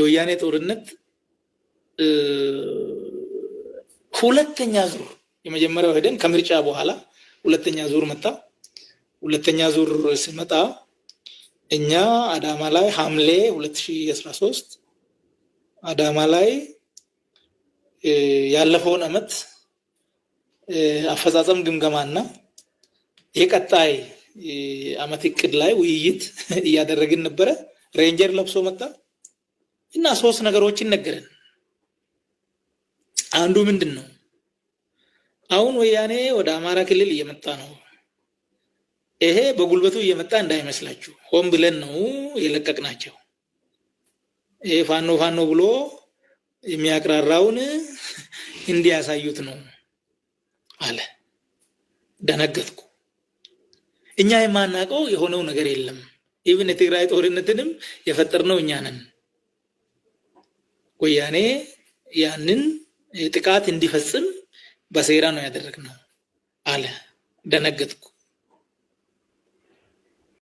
የወያኔ ጦርነት ሁለተኛ ዙር፣ የመጀመሪያው ሄደን ከምርጫ በኋላ ሁለተኛ ዙር መጣ። ሁለተኛ ዙር ሲመጣ እኛ አዳማ ላይ ሐምሌ 2013 አዳማ ላይ ያለፈውን አመት አፈጻጸም ግምገማና የቀጣይ አመት እቅድ ላይ ውይይት እያደረግን ነበረ። ሬንጀር ለብሶ መጣ እና ሶስት ነገሮችን ነገረን። አንዱ ምንድን ነው? አሁን ወያኔ ወደ አማራ ክልል እየመጣ ነው። ይሄ በጉልበቱ እየመጣ እንዳይመስላችሁ፣ ሆን ብለን ነው የለቀቅናቸው። ይሄ ፋኖ ፋኖ ብሎ የሚያቅራራውን እንዲያሳዩት ነው አለ። ደነገጥኩ። እኛ የማናውቀው የሆነው ነገር የለም። Even የትግራይ ጦርነትንም የፈጠርነው እኛ ነን። ወያኔ ያንን ጥቃት እንዲፈጽም በሴራ ነው ያደረግነው አለ። ደነገጥኩ።